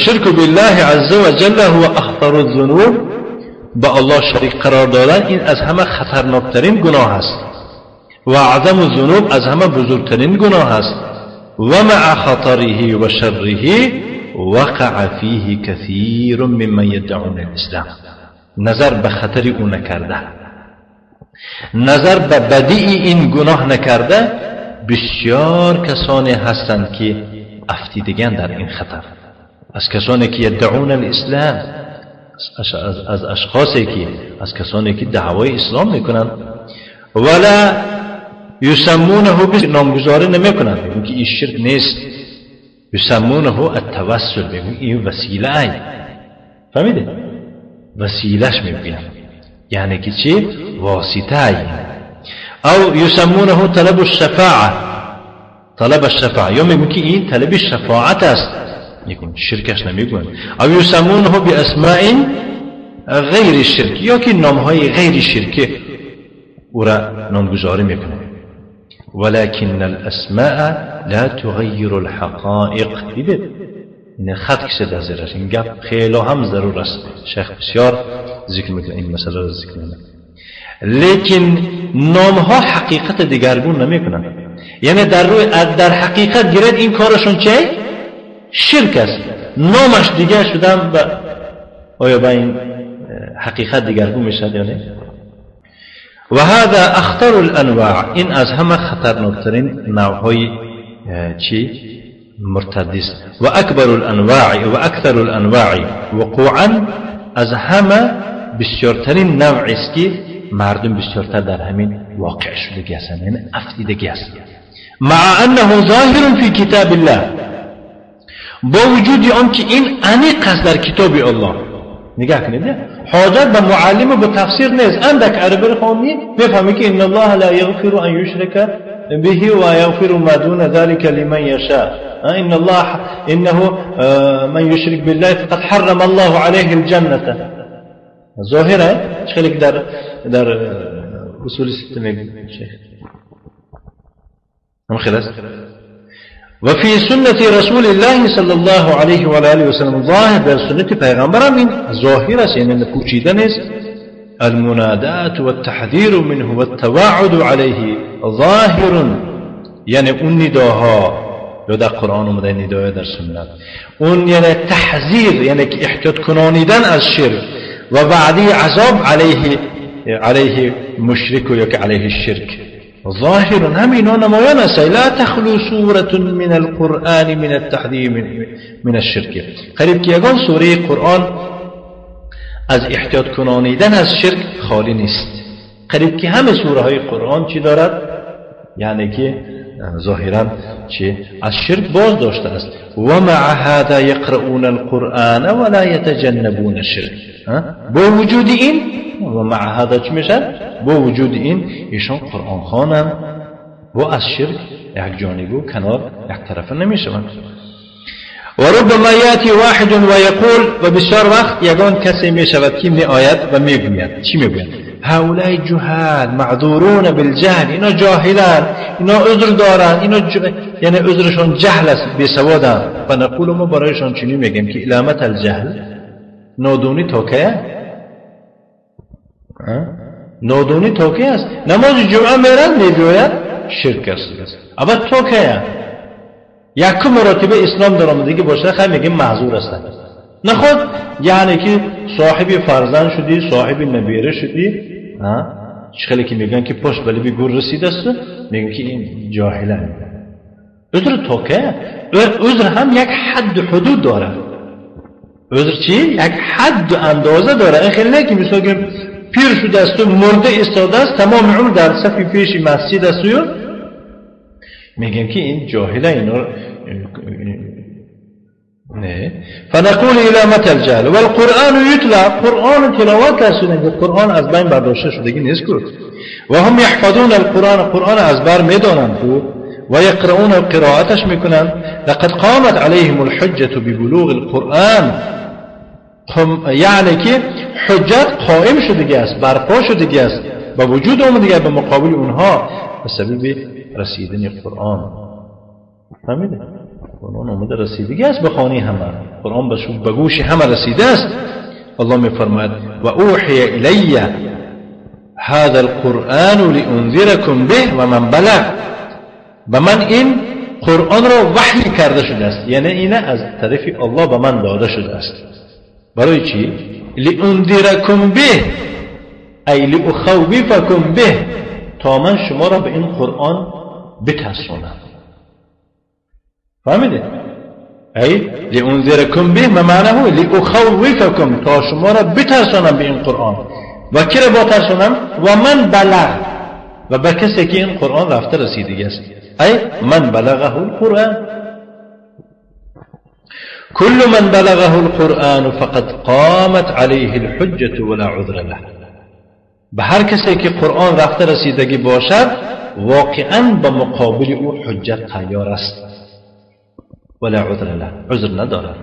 الشرك بالله عز وجل هو اخطر الذنوب. با الله شریک قرار دادن این از همه خطرناکترین گناه است و اعظم الذنوب از همه بزرگترین گناه است. و مع خطره و شره وقع فیه كثیر ممن يدعون الاسلام. نظر به خطر او نکرده، نظر به بدی این گناه نکرده، بسیار کسانی هستند که افتیدگان در این خطر، از کسانی که یدعون الاسلام، از اشخاصی که از کسانی که دعوای اسلام میکنند، ولا یسمونه به نامگذاری نمیکنند، میگن که این شرک نیست، یسمونه التوسل، میگن این وسیله ای، فهمیده؟ وسیلهش میگن، یعنی که چی؟ واسطه ای. او یسمونه طلب الشفاعه، طلب الشفاعه، یا میگن که این طلب شفاعت است، میگن شرکش نمیگن. او یسمونه باسماء غیر الشرک، یا که نامهای غیر شرک او را نامگذاری میکنن. ولكن الاسماء لا تغير الحقائق. دیدید این خط کشه در زیرش، این گپ خیلی هم ضرور است، شیخ بسیار ذکر میکنه این مسئله را ذکر میکنه. لیکن نامها حقیقت دیگرگون نمیکنن، یعنی در روی در حقیقت گرد این کارشون چه؟ شرک است، نامش دیگه شدن و آیا با این حقیقت دیگرگون میشد یا نه؟ و هذا اخطر الانواع، این از همه خطرناکترین نوعهای چی؟ مرتد است. و اکبر الانواع و اکثر الانواع وقوعا، از همه بسیارترین نوع است که مردم بسیارتر در همین واقع شدگی هستند، یعنی افتیدگی هستند. مع انه ظاهر فی کتاب الله، با وجود آن که این عمیق است در کتاب الله. نگاه کنید، حاجت به معلم و به تفسیر نیست، اندک عربی رو خوندی بفهمی که ان الله لا یغفر ان یشرک به و یغفر ما دون ذلك لمن یشاء، ان الله انه من یشرک بالله فقد حرم الله علیه الجنة. ظاهره خیلی در اصول سته میگه شیخ هم خلاص. وفي سنة رسول الله صلى الله عليه وآله وسلم، ظاهر در سنة پیغمبرم این ظاهر است، یعنی پوشیده نیست. المنادات والتحذير منه والتوعد عليه ظاهر، یعنی اون نداها یا در قرآن اومده ندای در سنت، اون یعنی تحذیر، یعنی که احتیاط کنانیدن از شرک و وعده عذاب علیه مشرک و یا که علیه الشرک. ظاهر هم اینا نمایان است. لا تخلو سورة من القرآن من التحذير من الشرك. قریب که یگان سوره قرآن از احتیاط کنانیدن از شرک خالی نیست. قریب که همه سوره های قرآن چی دارد؟ یعنی که ظاهرا چی از شرک باز داشته است. و مع هذا یقرؤون القرآن ولا یتجنبون الشرک. با وجود این و مع هذا چی میشن؟ با وجود این ایشان قرآن خوانند و از شرک یک جانب و کنار یک طرفه نمیشوند. و ربما یاتی واحد و یقول، و بسیار وقت یگان کسی میشود که میآید و میگوید، چی میگوید؟ هؤلاء جهال معذورون بالجهل، اینا جاهلان، اینا عذر دارن، اینا یعنی عذرشون جهل است، بیسوادن. و نقول ما برایشان چنین میگیم که علامت الجهل نادونی تا که نادونی تا که است. نماز جمعه میرن میگوید شرک است، اما تا که یک مراتب اسلام در آمدگی باشه خیلی میگیم معذور است. نخود یعنی که صاحب فرزند شدی، صاحب نبیره شدی، خیلی که میگن که پشت بلی به گور رسیده است، میگن که این جاهله. عذر تا که عذر هم یک حد حدود داره. عذر چی؟ یک حد و اندازه داره. این خیلی نه که مثلا پیر شده است و مرده ایستاده است، تمام عمر در صف پیش مسجد است و میگن که این جاهله، اینا نه. فنقول الى متى الجهل والقرآن يتلى، قرآن تلاوت کرده، قرآن از بین برداشته شدگی نیست کرد. و هم یحفظون القرآن، قرآن از بر میدانند و یقرؤون، قرائتش میکنند. لقد قامت عليهم الحجة ببلوغ القرآن، یعنی که حجت قائم شدگی است، برپا شدگی است، با وجود آمدگی به مقابل اونها به سبب رسیدن قرآن. فهمیده؟ قرآن آمده رسیدگی است به خانه همه، قرآن به گوش همه رسیده است. الله میفرماید و اوحی الی هذا القرآن لانذرکم به و من بلغ. به من این قرآن را وحی کرده شده است، یعنی این از طرف الله به من داده شده است. برای چی؟ لانذرکم به ای لاخوفکم به، تا من شما را به این قرآن بترسانم. فهمیدید؟ ای لانذرکم به ما معناه لاخوفکم، تا شما را بترسانم به این قرآن. و کی را بترسانم؟ و من بلغ، و به کسی که این قرآن رفته رسیدگی است. ای من بلغه القرآن. كل من بلغه القرآن فقد قامت عليه الحجة ولا عذر له. به هر کسی که قرآن رفته رسیدگی باشد واقعا به مقابل او حجت تیار است، ولا عذر له، عذر ندارد.